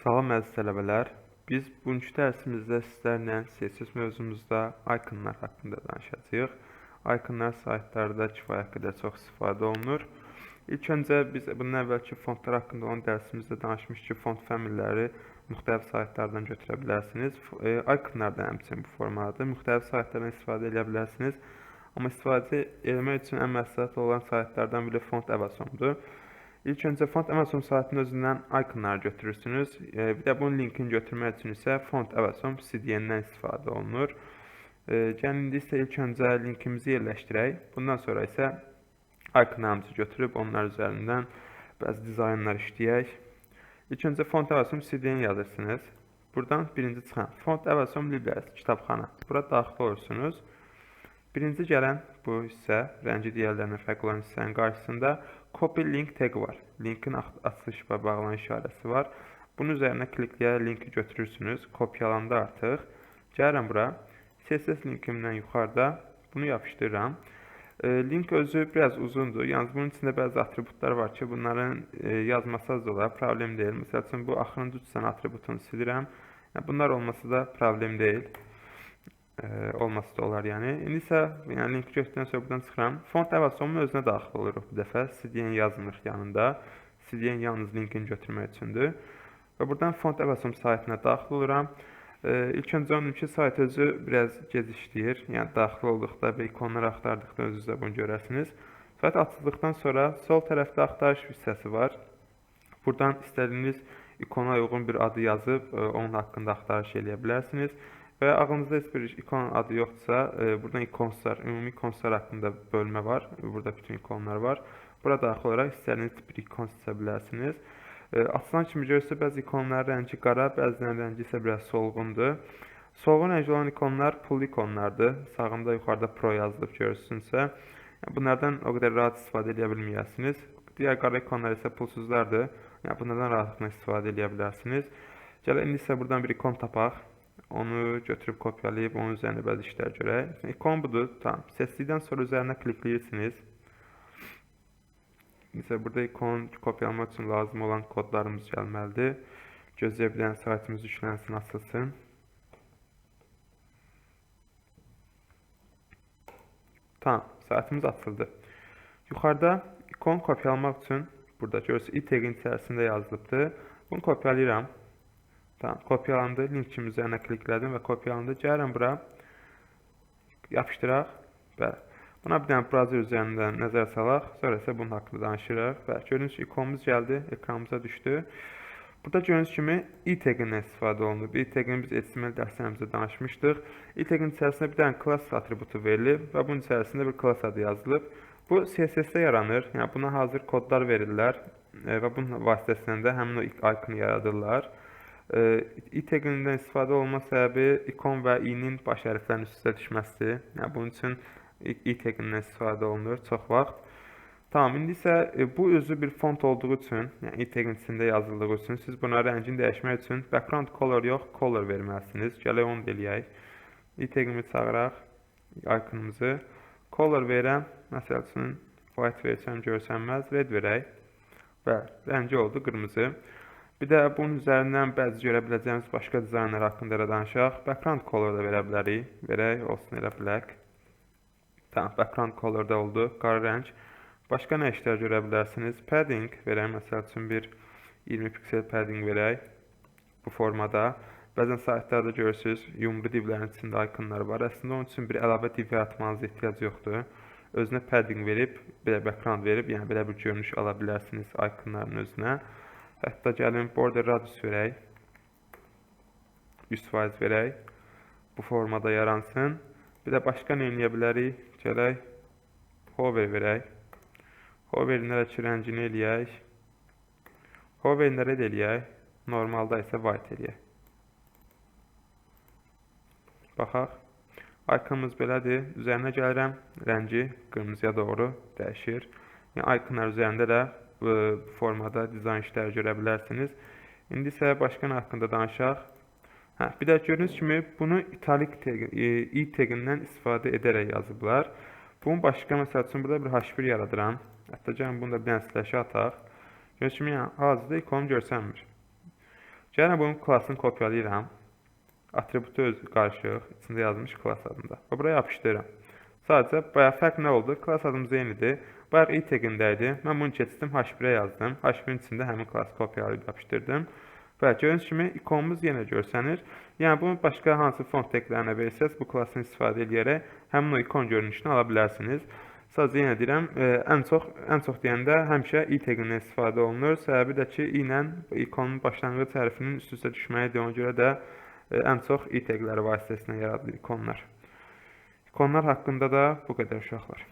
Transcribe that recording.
Salam əziz tələbələr. Biz bugünkü dərsimizdə sizlərlə CSS mövzumuzda iconlar haqqında danışacağıq. Iconlar saytlarda kifayət qədər çox istifadə olunur. İlk öncə biz bundan əvvəlki fontlar haqqında olan dərsimizdə danışmışıq ki, font familyləri müxtəlif saytlardan götürə bilərsiniz. Iconlar da həmçinin bu formadadır. Müxtəlif saytlardan istifadə edə bilərsiniz. Amma istifadə etmək üçün ən məsləhət olan saytlardan biri Font Awesome'dur. İlk öncə Font Awesome saytının özündən iconları götürürsünüz. Bir də bunun linkini götürmək üçün isə Font Awesome CDN-dən istifadə olunur. Gəlin indi isə ilk öncə linkimizi yerləşdirək. Bundan sonra isə iconlarımızı götürüb onlar üzərindən bəzi dizaynlar işləyək. İlk öncə Font Awesome CDN yazırsınız. Buradan birinci çıxan Font Awesome Libraries kitabxana. Bura daxil olursunuz. Birinci gələn bu hissə, rəngi digərlərindən fərqli olan hissənin qarşısında copy link tag var. Linkin açılış və bağlanış işarəsi var. Bunun üzərinə klikləyərək linki götürürsünüz. Kopyalandı artıq. Gəlirəm bura. CSS linkimdən yuxarıda bunu yapışdırıram. Link özü biraz uzundur. Yalnız bunun içində bəzi atributlar var ki, bunların yazmasaz da olar, problem deyil. Məsəl üçün, bu axırıncı 3 dənə atributunu silirəm. Yəni, bunlar olmasa da problem deyil. Olması da olar yəni. İndi isə yəni linki götürdükdən sonra buradan çıxıram. Font Awesome'un özünə daxil oluruq bu dəfə. CDN yazmırıq yanında. CDN yalnız linkini götürmək üçündür. Və buradan Font Awesome saytına daxil oluram. İlk öncə onun ki, sayt özü biraz gec işləyir. Yəni daxil olduqda və ikonları axtardıqda özünüz də bunu görərsiniz. Sayt açıldıqdan sonra sol tərəfdə axtarış hissəsi var. Buradan istədiyiniz ikona uyğun bir adı yazıb onun haqqında axtarış eləyə bilərsiniz. Və ağlınızda heç bir ikon adı yoxdursa, buradan ikonslar, ümumi ikonslar haqqında bölmə var. Burada bütün ikonlar var. Bura daxil olaraq istədiyiniz tip bir ikon seçə bilərsiniz. Açılan kimi görürsə, bəzi ikonların rəngi qara, bəzilərinin rəngi isə biraz solğundur. Solğun rəngli olan ikonlar pullu ikonlardır. Sağında yuxarıda Pro yazılıb görürsünüzsə. Yəni, bunlardan o qədər rahat istifadə edə bilməyəsiniz. Digər qara ikonlar isə pulsuzlardır. Yəni, bunlardan rahatlıqla istifadə edə bilərsiniz. Gəlin, indi isə buradan bir ikon tapaq. Onu götürüb kopyalayıb onun üzərində bəzi işlər görək. İkon budur. Tamam. Seçdikdən sonra üzərinə klikləyirsiniz. Mesela burada ikon kopyalamaq üçün lazım olan kodlarımız gəlməlidir. Gözləyə bilən saytımız yüklənsin, açılsın. Tamam, saytımız açıldı. Yuxarıda ikon kopyalamaq üçün burada görürsünüz, i tagin içərisində yazılıbdır. Bunu kopyalayıram. Tamam, kopyalandı. Linkim üzərinə kliklədim və kopyalandı. Gəlirəm bura. Yapışdıraq. Bəli. Buna bir dənə browser üzərindən nəzər salaq. Sonra isə bunun haqqında danışırıq. Bəli, gördüyünüz kimi ikonumuz gəldi, ekranımıza düşdü. Burada gördüyünüz kimi i tagindən istifadə olunub. I tagini biz HTML dərslərimizdə danışmışdıq. I tagin içərisində bir dənə class atributu verilib və bunun içərisində bir class adı yazılıb. Bu CSS-də yaranır. Yəni buna hazır kodlar verirlər və bunun vasitəsilə də həmin o iconu yaradırlar. I tagindən istifadə olunma səbəbi ikon və i-nin baş hərflərinin üst-üstə düşməsidir. Yəni bunun üçün i tagindən istifadə olunur çox vaxt. Tamam, indi isə bu özü bir font olduğu üçün, yəni i tagin içində yazıldığı üçün siz buna rəngini dəyişmək üçün background color yox, color verməlisiniz. Gələk onu da eləyək. I tagimi çağıraq, iconumuzu. Color verəm, məsəl üçün white versəm görsənməz, red verək. Və rəngi oldu qırmızı. Bir də bunun üzərindən bəzi görə biləcəyimiz başqa dizaynlar haqqında da danışaq. Background color da verə bilərik. Verək, olsun elə black. Tamam, background color da oldu, qara rəng. Başqa nə işlər görə bilərsiniz? Padding verək, məsəl üçün bir 20 piksel padding verək bu formada. Bəzən saytlarda görürsünüz, yumru divlərin içində iconlar var. Əslində, onun üçün bir əlavə div yaratmanıza ehtiyac yoxdur. Özünə padding verib, belə background verib, yəni belə bir görünüş ala bilərsiniz iconların özünə. Hətta gəlin border radius verək. 100% verək. Bu formada yaransın. Bir də başqa nə eləyə bilərik? Gələk hover verək. Hoverin hələ ki rəngini eləyək. Hoverin red eləyək. Normalda isə white eləyək. Baxaq. Iconumuz belədir. Üzərinə gəlirəm. Rəngi qırmızıya doğru dəyişir. Yəni iconlar üzərində də bu formada dizayn işləri görə bilərsiniz. İndi isə başqa nə haqqında danışaq? Hə, bir də gördüyünüz kimi bunu italik tag, i tagindən istifadə edərək yazıblar. Bunun başqa, məsəl üçün burada bir H1 yaradıram. Hətta gəlin bunu da bir dənə slash ataq. Gördüyünüz kimi, yəni, hal-hazırda ikonum görsənmir. Gəlin bunun classını kopyalayıram. Atributu öz qarışıq, içində yazılmış class adında. Və buraya yapışdırıram. Sadəcə bayaq fərq nə oldu? Class adımız eynidir. Bayaq i tagində idi. Mən bunu keçdim, H1-ə yazdım. H1-in içində həmin klassı kopyalayıb yapışdırdım. Və gördüyünüz kimi ikonumuz yenə görsənir. Yəni bunu başqa hansı font taglərinə versəz, bu klassını istifadə edərək həmin o ikon görünüşünü ala bilərsiniz. Sadəcə yenə deyirəm, ən çox deyəndə həmişə i tagindən istifadə olunur. Səbəbi də ki, i ilə ikonun başlanğıc hərfinin üst-üstə düşməyidir. Ona görə də ən çox i tagləri vasitəsilə yaradılır ikonlar. İkonlar haqqında da bu qədər uşaqlar.